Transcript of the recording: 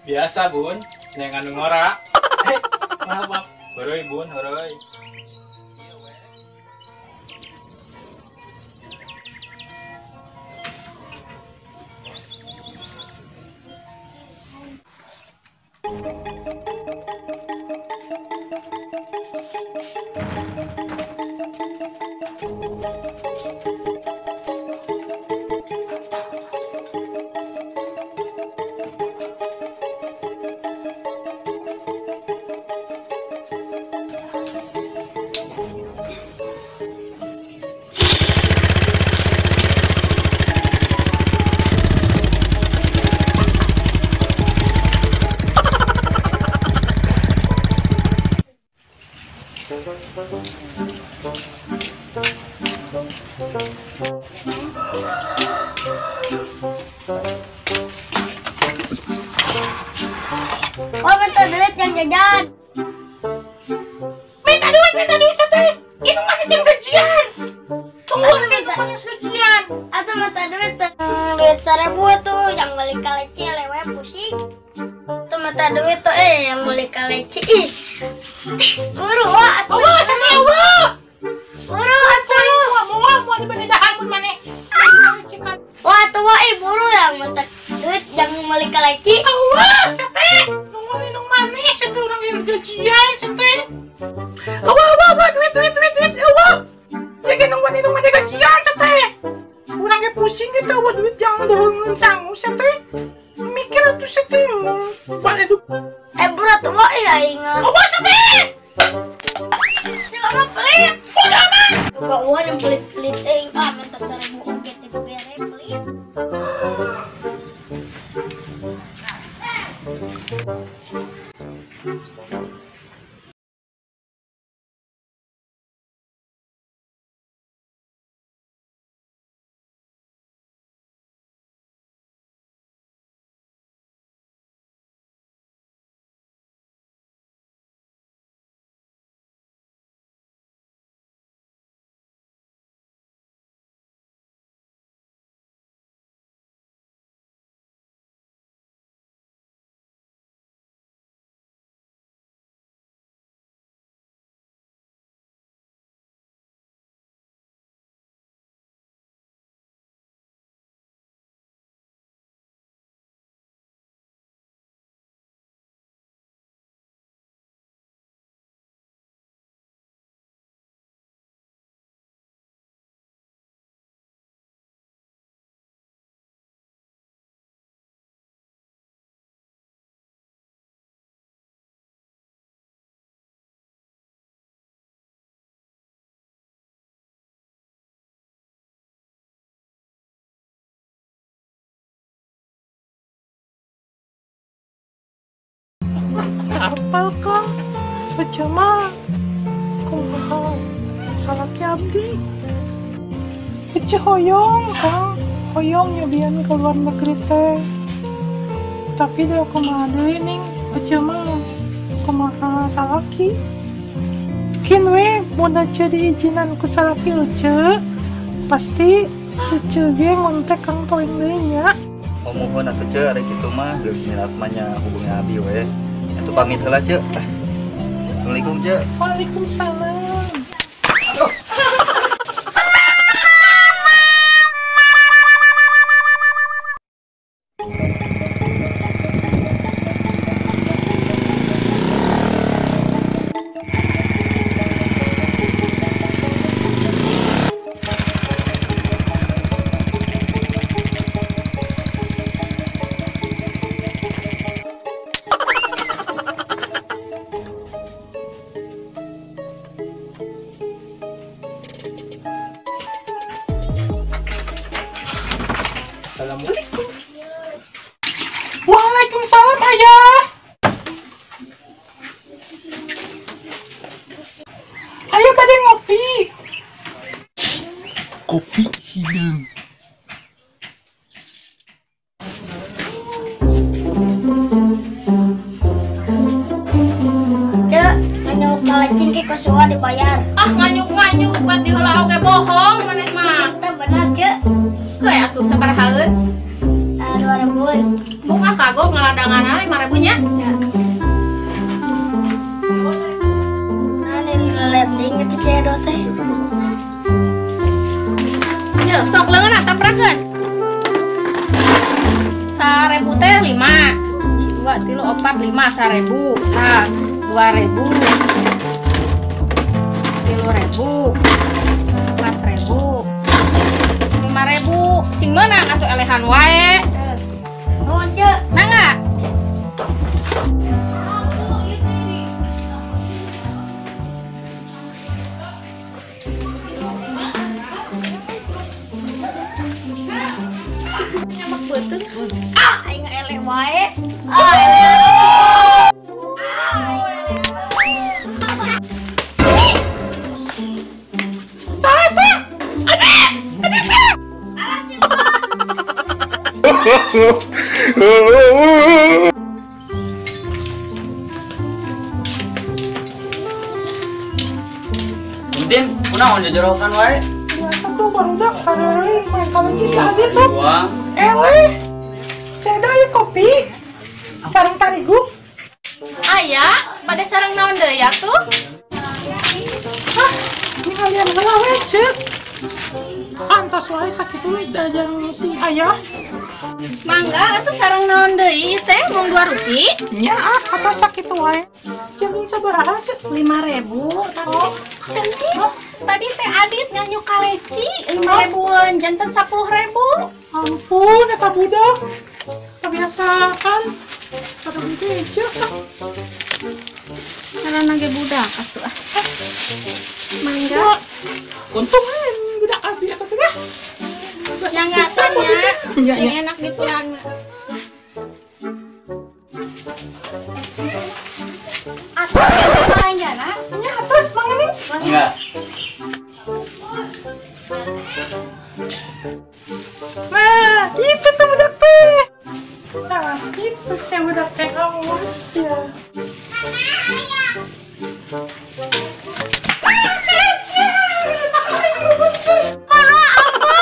Biasa bun, yang anu ngora. Maaf maaf. Horoi bun, horoi. Oh, minta duit yang jajan. Minta duit sate. Ini mana jam gajian? Tunggu nanti panas gajian. Atau minta duit, duit 1000 tuh yang beli kaleci lewe pusing. Tuh minta duit tuh yang beli kaleci. Ih. Buru wah atuh. Wah, sate wah. Buru atuh. Wah, mau dibeli dahan pun maneh. Wah, tuh wah, buru yang minta duit yang beli kaleci. Wah, sate. Nunggu maneh sate urang geus gajian sate. Wah, wah, wah, duit, duit, duit, duit. Wah. Ya ge nunggu maneh gajian sate. Urang ge pusing gitu, wah duit jangan deungeun sangu sate. Mikir atuh sate. Wah, aduh. Buru atuh wah aing. Wah, sate. Jangan pelit. Udah mah. Buka uang yang pelit-pelit aing ah minta 1000 oge teh bere pelit. Apal kang, pecah kumaha salaki abdi. Ece hoyong kang, hoyong nyobian ke luar negeri teh. Tapi dah kumaha deui ning, ece mah kumaha salaki. Kin we mun ece diizinan ku salaki ece, pasti ece ge ngontek kang toing deui nya. Oh muhun atuh ce, ari kitu mah geus minat mah nya hubungi abi we. Itu pamit heula ce. Assalamualaikum ce. Waalaikumsalam. Assalamualaikum. Waalaikumsalam ayah. Ayo pada ngopi. Kopi hideung. Cek, nganyuk kalecing ke kosua dibayar. Ah, nganyuk-nganyuk buat diheula oge bohong maneh mah. Teu benar, Cek. Kayak atuh sabarahaeun? 2000. Buka kagok ngeladangan 5.000 nya. Ya. Nah, ini letting itu Cedo teh. Ya, sok leungeun tabrakeun. 1.000 teh 5. 2 3 4 5 1.000. Tah, 2.000. 3.000. 4.000. 5.000. Sing meunang atuh elehan wae. Nuhun, Ceu. Mangga. Nyamak beuteung. Ah, aing eleh wae. Ah. Saha? Ade! Ade sih. Tintin, kunaon jajorokan wae? Biasa tuh barudak kareureun main kaleci si Adi tuh. Eleh. Cedo ieu kopi. Sareng tarigu. Aya, pada sareng naon deui atuh? Hah, ningalian heula we, Ceuk. Antos wae sakitu dajang si ayah. Mangga atuh sareng naon deui teh mung 2 rupi? Nya ah, atos sakitu wae. Jeung sabaraha, Ceuk? 5.000 tapi centil. Tadi teh Adit nganyu kaleci 5.000-an, janten 10.000. Ampun, eta budak. Kebiasaan. Pada begitu ah. Karena ge budak atuh ah. Mangga. Untung budak abi eta teh. Yang enggak tanya, yang enak dipulang. Atuh malanjana. Nya atos mangga nih. Enggak. Nah, itu tuh budak teh. Nah, itu sih budak teh awas ya. Mana apa?